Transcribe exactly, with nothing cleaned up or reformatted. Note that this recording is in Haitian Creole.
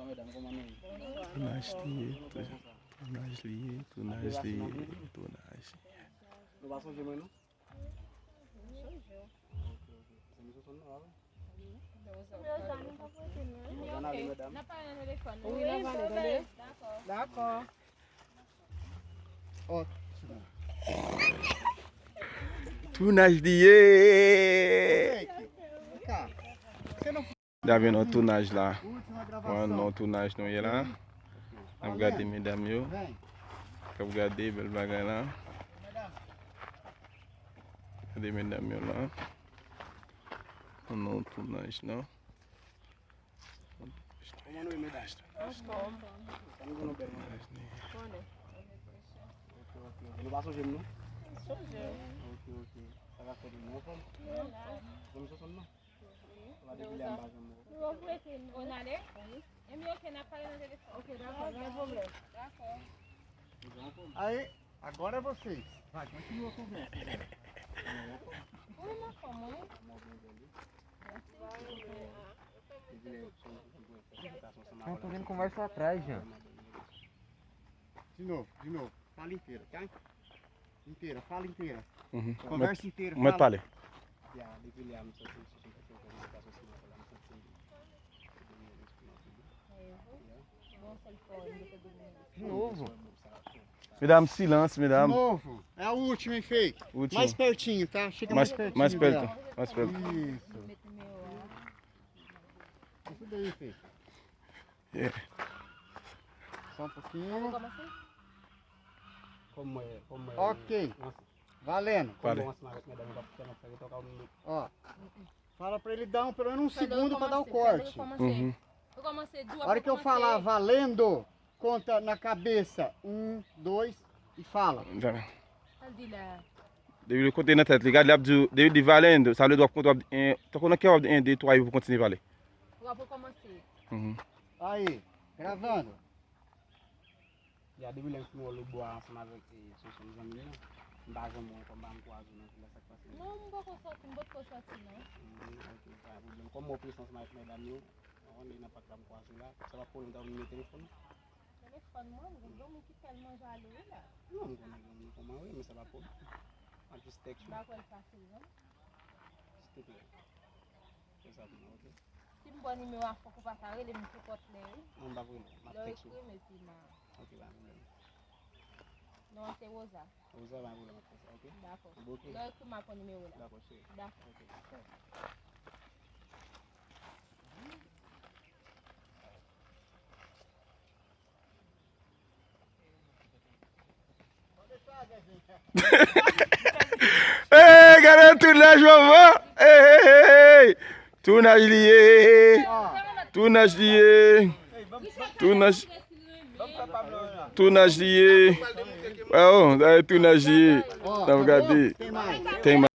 Tounaj li ye, tou-, tounaj li ye, tounaj li ye, tounaj li ye. Nou pa sonje mwen, non? Ok, ok. Se misye sonn nan, wi. Jan ale, medam. Wi, n ap pale nan telefòn. Wi, n ap pale, tande? Dakò. Dakò. Tounaj li ye. N ap vin nan tounaj la. Wi, nan tounaj nou ye la. N ap gade medam yo. N ap gade bèl bagay la. Gade medam yo la. Nan tounaj la. Kòman nou ye, medam? Anfòm. Sa nou gen nou bèl mwen? Konnen. Ok, ok, ok. Nou pa sonje m, non? Sonje. Ok, ok. Sa ka fèt, nou anfòm? Nou la. Bon, misye sonn nan? Wi. Sa va depi lè a m pa janm wè. Nou ap rete, nou. On ale? Wi. Enben, ok, n ap pale nan telefòn. Ok, dakò, pa gen pwoblèm. Dakò. Misye anfòm? Aye, agora vocês. Vai, continua a conversa. Wi, m anfòm, wi. Tá, eu tô vendo conversa atrás, Jean. De novo, de novo. Fala inteira, tá? Inteira, fala inteira. Uhum. Conversa inteira, mete fala. Pale. De novo. Medam, silans, medam. De novo. É a última, hein, Fê? Última. Mais pertinho, tá? Chega mais, mais pertinho, mais perto, dela. Mais perto. Isso. Isso daí, Fê. Yeah. Só um pouquinho. Como é, como é? Ok. Valendo. Pale. Ó, fala pra ele dar um, pelo menos um segundo pra dar o corte. Uhum. A hora que eu falar valendo, conta na cabeça. Um, dois e fala. Depi li konte nan tèt li, gade, l ap di w, depi li di valendo, sa vle di w ap konte, w ap di, en, tankou nan kè w ap di en, de, twa, epi pou kontinye pale. W ap rekòmanse. Mhm. Aí, gravando. Ya, depi lè m fin wè w lòtbò a ansanm avèk, e, Sonson zanmi m nan, m pa janm wè w ankò, m pa janm kwaze w nan vil la, sa k pase? Non, m poko sòti, m potko sòti, non. Hmm, ok, pa gen pwoblèm. Kòm m wè w prese ansanm avèk medam yo, w konn li nan pak la m kwaze w la, sa pa pwoblèm, ta vin mete telefòn nan. Telefòn mwen, m gen yon moun ki fè l manje ale wi la. Non, m konnen gen yon moun kòman wi, men sa pa pwoblèm. M ap jis tèks ou. M pa kwè l fasil, non. Silvouplè. Fè sa pou mwen, ok? Si m ba w nimewo a, fòk ou pa ka rele m nenpòt lè, wi. Non, m p ap rele w. M ap tèks ou. Lè w ekri m, epi m a... Ok, pa gen pwoblèm. Non an se Rosa. Rosa, pa gen pwoblèm, m ap fè sa, ok? Dakò. Lè w ekri m, m ap pran nimewo la. Dakò, cheri. Dakò. Ok. Ey, gade tounaj manman. Ey, ey, ey, ey. Tounaj li ye. Tounaj li ye. Tounaj. Tounaj li ye. Oh, gade tounaj li ye. N ap gade. Tem mais.